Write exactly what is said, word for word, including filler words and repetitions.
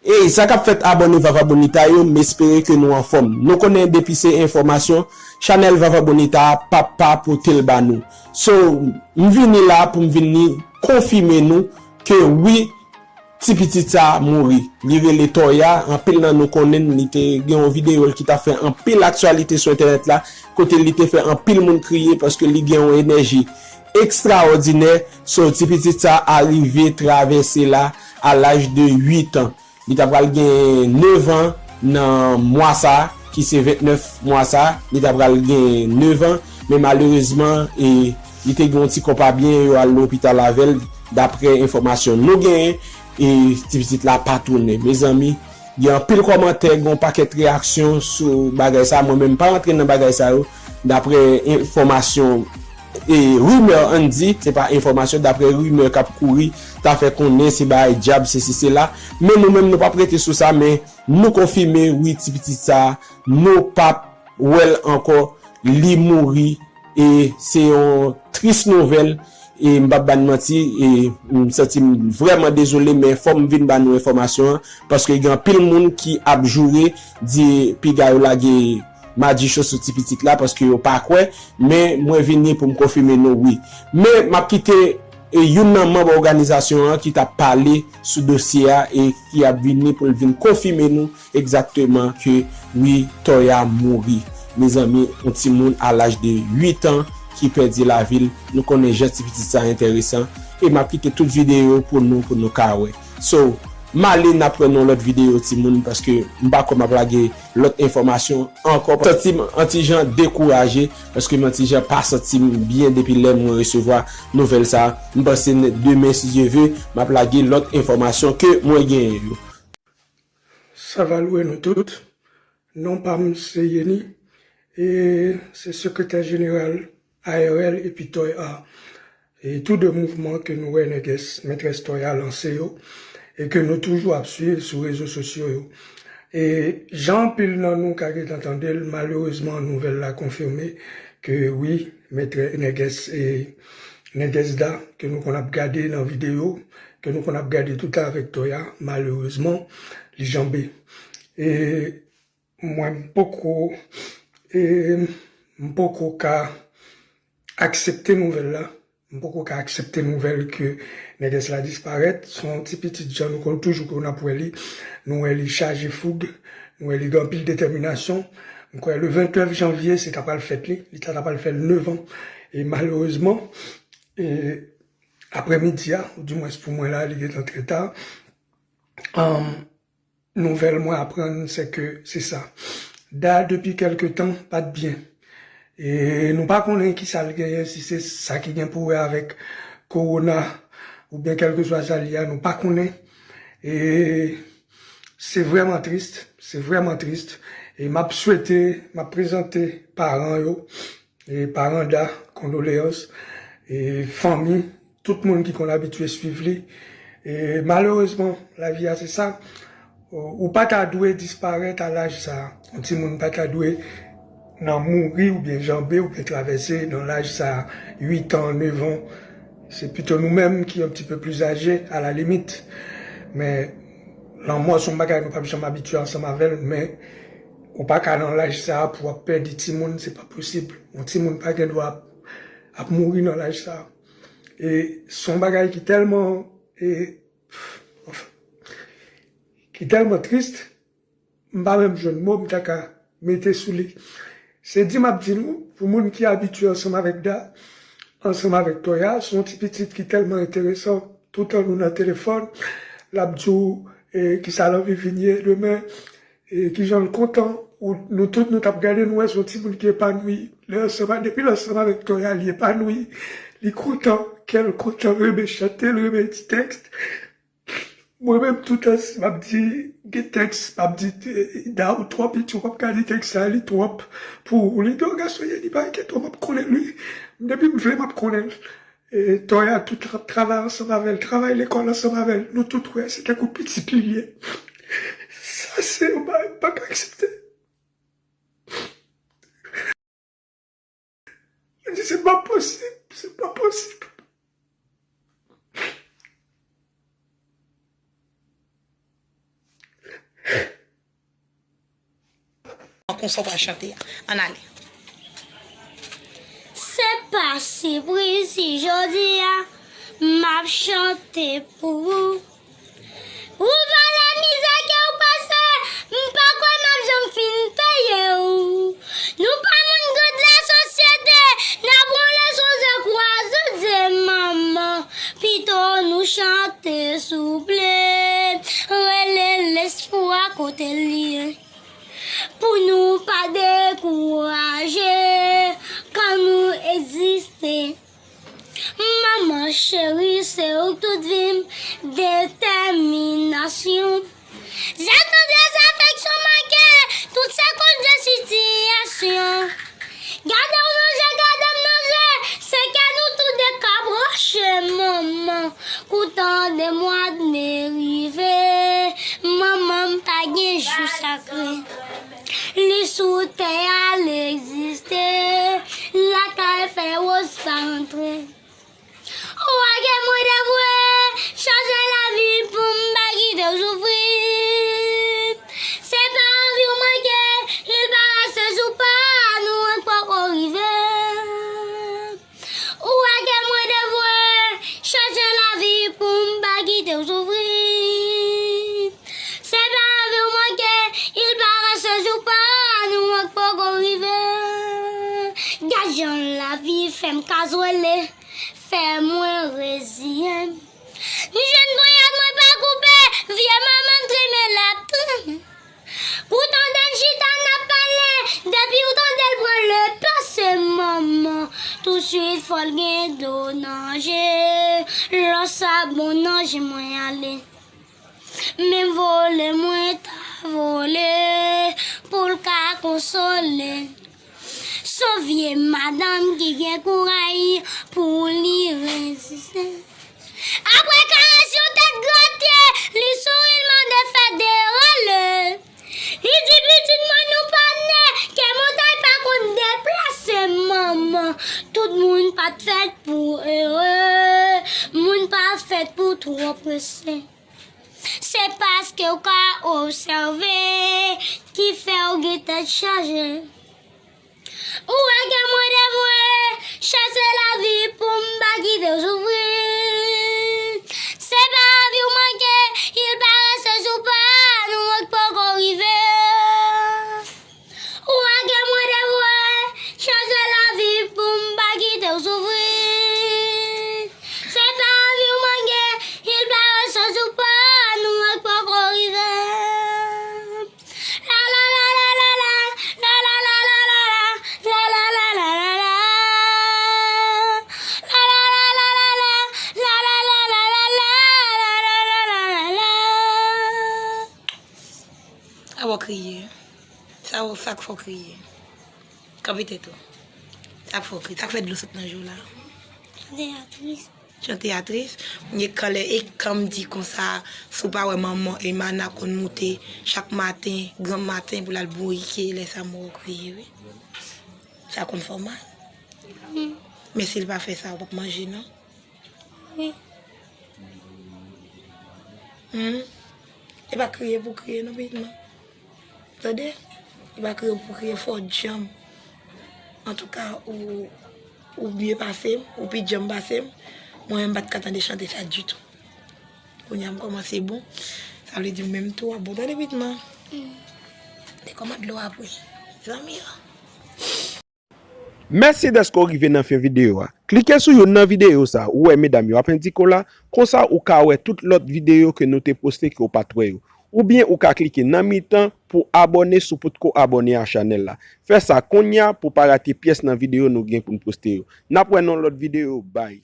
Ey, sa k ap fèt abòne Vava Bonita yo, m espere ke nou anfòm. Nou konnen depi se enfòmasyon, chanèl Vava Bonita a p ap pa pote l ba nou. So, m vini la pou m vini konfime nou ke wi, ti pitit sa a mouri. Li rele Toya, anpil nan nou konnen l, li te gen yon videyo l ki t ap fè anpil aktyalite sou entènèt la, kote li te fè anpil moun kriye paske li gen yon enèji ekstraòdinè. So, ti pitit sa a rive travèse la a laj de uit an. Li ta pral gen nèf an nan mwa sa a, ki se vennèf mwa sa a, li ta pral gen nèf an, men malerezman, e, li te gen yon ti kò pa byen, yo al lopital avè l, daprè enfòmasyon nou genyen, e ti pitit la pa tounen. Mezanmi, gen anpil kòmantè, gen yon pakèt reyaksyon sou bagay sa a. Mwen menm, m pa rantre nan bagay sa yo, daprè enfòmasyon e rimè, ann di, se pa enfòmasyon, daprè rimè k ap kouri, ta fè konnen se bagay dyab, sesi, sela. Men nou menm, nou p ap rete sou sa, men nou konfime, wi, ti pitit sa a, nou p ap wè l ankò, li mouri, e se yon tris nouvèl, e m p ap ba n manti, e m santi m vrèman dezole, men fò m vin ba nou enfòmasyon an, paske gen anpil moun ki ap joure, di piga yo lage madjicho sou ti pitit la paske yo pa kwè, men mwen vini pou m konfime nou wi. Men m ap kite, e, youn nan manm òganizasyon an ki t ap pale sou dosye a e ki ap vini pou l vin konfime nou egzakteman ke wi, Toya mouri. Mezanmi, yon timoun a laj de uit an ki pèdi lavi l, nou konnen jan ti pitit sa enteresan, e m ap kite tout videyo pou nou, pou nou ka wè. So, m ale, n ap wè nan lòt videyo, timoun, paske m pa kwè m ap lage lòt enfòmasyon ankò. M santi m an ti jan dekouraje, paske m an ti jan pa santi m byen depi lè mwen resevwa nouvèl sa a. M panse n-, demen, si Dye ve, m ap lage lòt enfòmasyon ke mwen genyen yo. Sa va lwe nou tout. Non pa m se Yeni, e se sekretè jeneral A R L epi Toy A. E tou de mouvman ke nou wè nègès, mètrès Toya lanse yo, e ke nou toujou ap swiv sou rezo sosyo yo. E jan anpil nan nou ka gentan tande l, malerezman, nouvèl la konfime ke wi, mètrè, nègès, e nègès Da, ke nou konn ap gade nan videyo, ke nou konn ap gade tout avèk Toya, malerezman, li janbe. E mwen, m poko, e m poko ka aksepte nouvèl la. M poko ka aksepte nouvèl ke nègès la disparèt. Se yon ti pitit jan nou konn toujou konn ap wè li. Nou wè li chaje foug, nou wè li gen anpil detèminasyon. M kwè le vennèf janvye, se ta pral fèt li. Li ta, ta pral fè nèf an. E malerezman, e aprèmidi a, ou dimwens pou mwen la, li gentan trè ta. Anm, Nouvèl mwen aprann, se ke se sa. Da, depi kèlke tan, pa t byen. E nou pa konnen ki sa l genyen, si se sa ki gen pou wè avèk kowona, oubyen kèlkeswa sa l ye a, nou pa konnen. E se vrèman tris, se vrèman tris. E m ap swete, m ap prezante paran yo, e paran Da, kondoleyans, e fanmi, tout moun ki konn abitye swiv li. E malerezman, lavi a se sa. Ou, ou pa ta dwe disparèt a laj sa a. Yon timoun pa ta dwe nan mouri oubyen janbe oubyen travèse nan laj sa a, uit an, nèf an. Se pito nou menm ki yon ti pe pli aje, a la limit. Men, lanmò se yon bagay nou p ap janm abitye ansanm avè l, men ou pa ka nan laj sa a pou w ap pèdi timoun, se pa posib. Yon timoun pa gen dwa ap, ap mouri nan laj sa a. E se yon bagay ki tèlman, e, anfen, ki tèlman tris, m pa menm jwenn mo m ta ka mete sou li. Se di m ap di nou, pou moun ki abitye ansanm avèk Da, ansanm avèk Toya, se yon ti pitit ki tèlman enteresan. Toutan nou nan telefòn, l ap di w, e, kisa l anvi vin ye demen, e, kijan l kontan. Ou, nou tout, nou t ap gade, nou wè se yon timoun ki epanouyi. Lè ansanm a, depi l ansanm avèk Toya, li epanouyi, li kontan, kè l kontan, l renmen chante, l renmen di tèks. Mwen menm, toutan, si m ap di, gen tèks, m ap di, e, Da, ou twò piti, ou p ap ka di tèks sa, li twòp pou ou. Li di, o, gason, Yeni, pa enkyete w, m ap konnen l, wi. Depi m vle, m ap konnen l. E, Toya, tout, ap travay ansanm avè l, travay lekòl ansanm avè l. Nou tout wè, se tankou pitit li ye. Sa, se yon bagay m pa ka aksepte. Mwen di, se pa posib, se pa posib. Konsa w pral chante a. Ann ale. Se pa sipriz si jodi a m ap chante pou ou. Ou valè mizè ke w pase, m pa kwè m ap janm fin peye w. Nou pa moun gran lasosyete, n ap wonle sou ze kwaze de manman. Pito nou chante souple, rele lespwa kote l ye. Pou nou pa dekouraje, kan nou egziste. Manman cheri, se ou k tout vi m, detèminasyon. Zèt tandrès afeksyon manke, tout se koz de sitiyasyon. Gade w nan je, gade m nan je, se kè nou tou de ka branche, manman. Kou tan de mwa de me rive, manman m pa gen jou sakre. Li sou tè a, li egziste, lakay fè woz pa antre. Ou wè ke mwen devwe, chache lavi pou m pa kite w soufri. Se pa anvi w manke, il parèse jou pa nou an poko rive. Ou wè ke mwen devwe, chache lavi pou m pa kite w soufri. Se pa anvi w manke, il parèse jou pa nou an poko rive. Gad jan lavi fè m kazwele, fè mwen reziyen m. M jwenn ponyèt mwen pa koupe, vye manman m trimen l ap trimen. Ou tande n chita n ap pale, depi w tande l pran le pase manman, touswit fò l gen dlo nan je, lò sa bon nan je mwen ale. Men vole mwen ta vole, pou l ka konsole. S on vye madanm ki gen kouray pou li reziste. Apre karès yon tèt grate, li souri, l mande fè derale. Li di pitit mwen nou pa ne, ke montay pa konn deplase manman. Tout moun pa t fèt pou ere, moun pa fèt pou twò prese. Se paske w ka obsève ki fè w gen tèt chaje. Ou wè ke mwen devwe chache lavi pou m pa kite w soufri. Se pa anvi w manke, il parèse jou pa nou an k poko rive. Ou wè ke mwen devwe chache lavi pou m pa kite w soufri. Se pa anvi w manke, il parèse jou pa nou an k poko rive. Sa w kriye? Sa w, sa k fè w kriye? Kanpe tèt ou. Sa k fè w kriye? Sa k fè dlo sot nan je w la? Chante a tris. Chante a tris. Mwen gen kanlè e kan m di konsa, si w pa wè manman Emana konn moute chak maten, granm maten pou l al bourike, lè sa m wè w kriye, wi. Sa konn fè w mal. Men si l pa fè sa, w p ap manje, non? Wi. Hmm? E pa kriye pou kriye, non, pitit mwen. Tande? E pa kriye pou kriye, fò w djanm. Antouka, ou, ou byen pase m, ou pi djanm pase m. Mwen menm, m pa t ka tande chante sa ditou. Kounye a, m kòmanse bon. Sa vle di, ou menm tou, w ap bon. Tande, pitit mwen. Hmm. Te kòman dlo apre? Zanmi yo. Mèsi dèske w rive nan fen videyo a. Klike sou youn nan videyo sa ou wè medam yo ap endike w la, konsa ou ka wè tout lòt videyo ke nou te poste ke w pa t wè yo. Oubyen ou ka klike nan mitan pou abòne si w potko abòne a chanèl la. Fè sa kounye a pou w pa rate pyès nan videyo nou gen pou n poste yo. N ap wè nan yon lòt videyo. Bye.